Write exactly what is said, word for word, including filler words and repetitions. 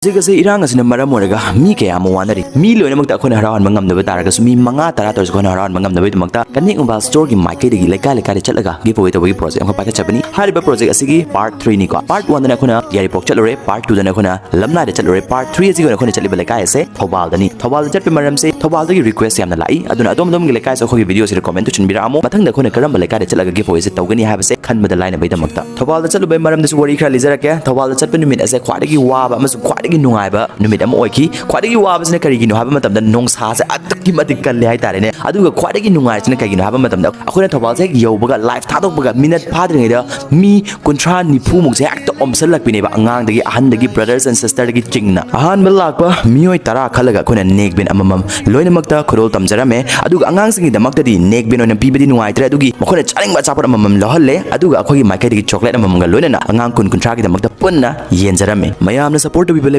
ꯍꯧꯖꯤꯛ ꯑꯁꯤ ꯏꯔꯥꯡ ꯑꯁꯤꯅ ꯃꯔꯝ ꯑꯣꯏꯔꯒ ꯃꯤ ꯀꯌꯥ ꯑꯃ ꯋꯥꯅꯔꯤ꯫ ꯃꯤ ꯂꯣꯏꯅꯃꯛꯇ ꯑꯩꯈꯣꯏꯅ ꯍꯔꯥꯎꯍꯟꯕ ꯉꯝꯗꯕ ꯇꯥꯔꯒꯁꯨ, ꯃꯤ ꯃꯉꯥ ꯇꯔꯥ ꯇꯧꯔꯁꯨ ꯑꯩꯈꯣꯏꯅ ꯍꯔꯥꯎꯍꯟꯕ ꯉꯝꯅꯕꯒꯤꯗꯃꯛꯇ Connect Mobile Store ꯒꯤ ꯃꯥꯏꯀꯩꯗꯒꯤ ꯂꯩꯀꯥꯏ ꯂꯩꯀꯥꯏꯗ ꯆꯠꯂꯒ giveaway ꯇꯧꯕꯒꯤ project ꯑꯃꯈꯛ ꯄꯥꯏꯈꯠꯆꯕꯅꯤ꯫ ꯍꯥꯏꯔꯤꯕ project ꯑꯁꯤꯒꯤ part three ꯅꯤꯀꯣ꯫ Part one ꯗꯅ ꯑꯩꯈꯣꯏꯅ ꯌꯥꯏꯔꯤꯄꯣꯛ ꯆꯠꯂꯨꯔꯦ, part two ꯗꯅ ꯑꯩꯈꯣꯏꯅ ꯂꯝꯂꯥꯏꯗ ꯆꯠꯂꯨꯔꯦ, part three ꯑꯁꯤꯒꯤ ꯑꯣꯏꯅ ꯑꯩꯈꯣꯏꯅ ꯆꯠꯂꯤꯕ ꯂꯩꯀꯥꯏ ꯑꯁꯦ ꯊꯧꯕꯥꯜꯗꯅꯤ꯫ ꯊꯧꯕꯥꯜꯗ ꯆꯠꯄ ꯃꯔꯝꯁꯦ ꯊꯧꯕꯥꯜꯗꯒꯤ request ꯌꯥꯝꯅ ꯂꯥꯛꯏ꯫ ꯑꯗꯨꯅ ꯑꯗꯣꯝ ꯑꯗꯣꯝꯒꯤ ꯂꯩꯀꯥꯏꯁꯨ ꯑꯩꯈꯣꯏꯒꯤ video ꯁꯤꯗ comment ꯇꯧꯁꯤꯟꯕꯤꯔꯛꯑꯝꯃꯣ꯫ ꯃꯊꯪꯗ ꯑꯩꯈꯣꯏꯅ ꯀꯔꯝꯕ ꯂꯩꯀꯥꯏꯗ ꯆꯠꯂꯒ giveaway ꯁꯦ ꯇꯧꯒꯅꯤ ꯍꯥꯏꯕꯁꯦ ꯈꯟꯕꯗ ꯂꯥꯏꯅꯕꯒꯤꯗꯃꯛꯇ꯫ ꯊꯧꯕꯥꯜꯗ ꯆꯠꯂꯨꯕꯩ ꯃꯔꯝꯗꯁꯨ ꯋꯥꯔꯤ ꯈꯔ ꯂꯤꯖꯔꯛꯀꯦ꯫ ꯊꯧꯕꯥꯜꯗ ꯆꯠꯄ ꯅꯨꯃꯤꯠ ꯑꯁꯦ ꯈ꯭ꯋꯥꯏꯗꯒꯤ ꯋꯥꯕ ꯑꯃꯁꯨꯡ ꯈ꯭ꯋꯥꯏꯗꯒꯤ ꯅꯨꯡꯉꯥꯏꯕ ꯅꯨꯃꯤꯠ ꯑꯃ ꯑꯣꯏꯈꯤ꯫ ꯈ꯭ꯋꯥꯏꯗꯒꯤ ꯋꯥꯕꯁꯤꯅ ꯀꯔꯤꯒꯤꯅꯣ ꯍꯥꯏꯕ ꯃꯇꯝꯗ, ꯅꯨꯡꯁꯥꯁꯦ ꯑꯗꯨꯛꯀꯤ ꯃꯇꯤꯛ ꯀꯜꯂꯦ ꯍꯥꯏꯇꯥꯔꯦꯅꯦ꯫ ꯑꯗꯨꯒ ꯈ꯭ꯋꯥꯏꯗꯒꯤ ꯅꯨꯡꯉꯥꯏꯔꯤꯁꯤꯅ ꯀꯩꯒꯤꯅꯣ ꯍꯥꯏꯕ ꯃꯇꯝꯗ, ꯑꯩꯈꯣꯏꯅ ꯊꯧꯕꯥꯜꯁꯦ ꯍꯦꯛ ꯌꯧꯕꯒ, live ꯊꯥꯗꯣꯛꯄꯒ minute ꯐꯥꯗ꯭ꯔꯤꯉꯩꯗ ꯃꯤ ꯀꯨꯟꯊ꯭ꯔꯥ ꯅꯤꯐꯨ ꯃꯨꯛꯁꯦ ꯍꯦꯛꯇ ꯑꯣꯝꯁꯜꯂꯛꯄꯤꯅꯦꯕ, ꯑꯉꯥꯡꯗꯒꯤ, ꯑꯍꯟꯗꯒꯤ, brothers and sister ꯗꯒꯤ ꯆꯤꯡꯅ꯫ ꯑꯍꯥꯟꯕ ꯂꯥꯛꯄ ꯃꯤꯑꯣꯏ ꯇꯔꯥ ꯈꯜꯂꯒ ꯑꯩꯈꯣꯏꯅ ꯅꯦꯛꯕꯦꯟ ꯑꯃꯃꯝ ꯂꯣꯏꯅꯃꯛꯇ ꯈꯨꯗꯣꯜ ꯇꯝꯖꯔꯝꯃꯦ꯫ ꯑꯗꯨꯒ ꯑꯉꯥꯡꯁꯤꯡꯒꯤꯗꯃꯛꯇꯗꯤ ꯅꯦꯛꯕꯦꯟ ꯑꯣꯏꯅ ꯄꯤꯕꯗꯤ ꯅꯨꯡꯉꯥꯏꯇ꯭ꯔꯦ, ꯑꯗꯨꯒꯤ ꯃꯈꯣꯏꯅ ꯆꯥꯅꯤꯡꯕ ꯑꯆꯥꯄꯣꯠ ꯑꯃꯃꯝ ꯂꯧꯍꯜꯂꯦ꯫ ꯑꯗꯨꯒ ꯑꯩꯈꯣꯏꯒꯤ ꯃꯥꯏꯀꯩꯗꯒꯤ chocolate ꯑꯃꯃꯝꯒ ꯂꯣꯏꯅꯅ ꯑꯉꯥꯡ ꯀꯨꯟ ꯀꯨꯟꯊ꯭ꯔꯥꯒꯤꯗꯃꯛꯇ ꯄꯨꯟꯅ ꯌꯦꯟꯖꯔꯝꯃꯤ꯫ ꯃꯌꯥꯝꯅ support ꯇꯧꯕꯤꯕ